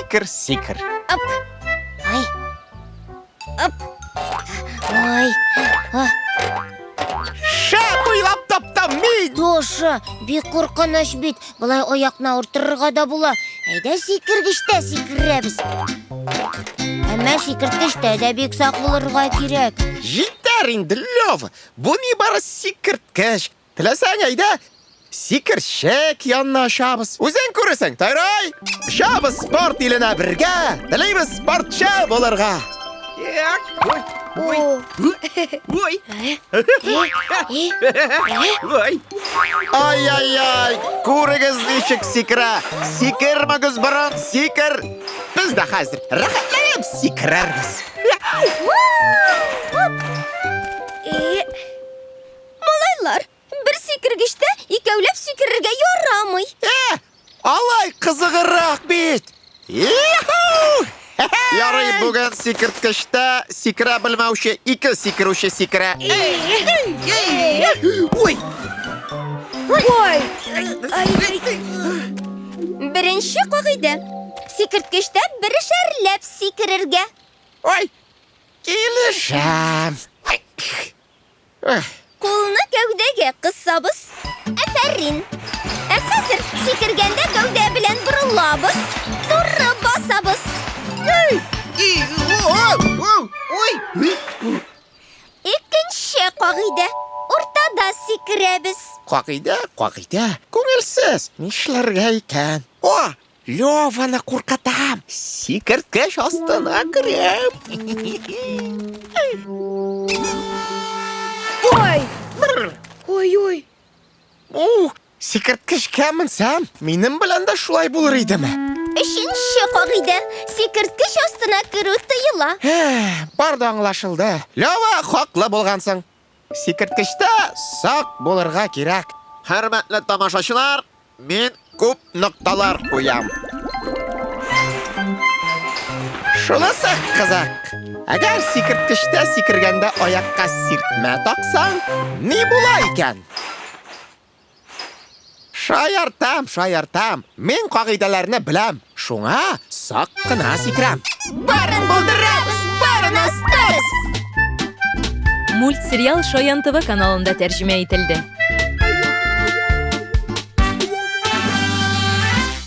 Сикер, сикер. Оп. Ай. Оп. Ой. А. Шәп уйлап таптым мин! Тоша, бик куркыныч бит. Болай аякны авырттырырга да була. Әйдә сикергечтә сикерәбез. Әмма сикерткечтә дә бик сак булырга кирәк. Җитәр инде, Лёва. Бу нибары сикерткеч. Теләсәң, әйдә, сикерчек янына очабыз. Үзең күрерсең, Тайрай! Очабыз спорт иленә бергә, телибез спортчы булырга. Ой, ой, ой. Ой. Ай-яй-яй, күрегез ничек сикерә. Сикермәгез борын, сикер. Без дә хәзер рәхәтләнеп сикерербез. Малайлар, бер сикергечтә икәүләп сикерергә ярамый. Э, алай кызыгырак бит. Иху! Ярый, бүген сикерткечтә сикерә белмәүче ике сикерүче сикерә. Ой! Ой! Беренче кагыйдә. Сикерткечтә берешәрләп сикерергә. Ой, килешәм. Кулны гәүдәгә кысабыз. Афәрин. Ә хәзер сикергәндә гәүдә белән борылабыз, туры басабыз. Икенче кагыйдә. Уртада сикерәбез. Кагыйдә, кагыйдә. Күңелсез. Нишләргә икән? О, Леваны куркытам. Сикерткеч астына керәм. Ой! Ой-ой! Ух, сикерткечкә менсәм, минем белән дә шулай булыр идеме? Өченче кагыйдә. Сикерткеч астына керү тыела. Эх, бар да аңлашылды. Лева, хаклы булгансың. Сикерткечтә сак булырга кирәк. Хөрмәтле тамашачылар, мин күп нокталар куям. Шунысы кызык. Әгәр сикерткечтә сикергәндә аякка сиртмә таксаң, ни була икән? Шаяртам, шаяртам. Мин кагыйдәләрне беләм. Шуңа сак кына сикерәм. Барын булдырабыз, барын остабыз! Мультсериал Шаян ТВ каналында тәрҗемә ителде.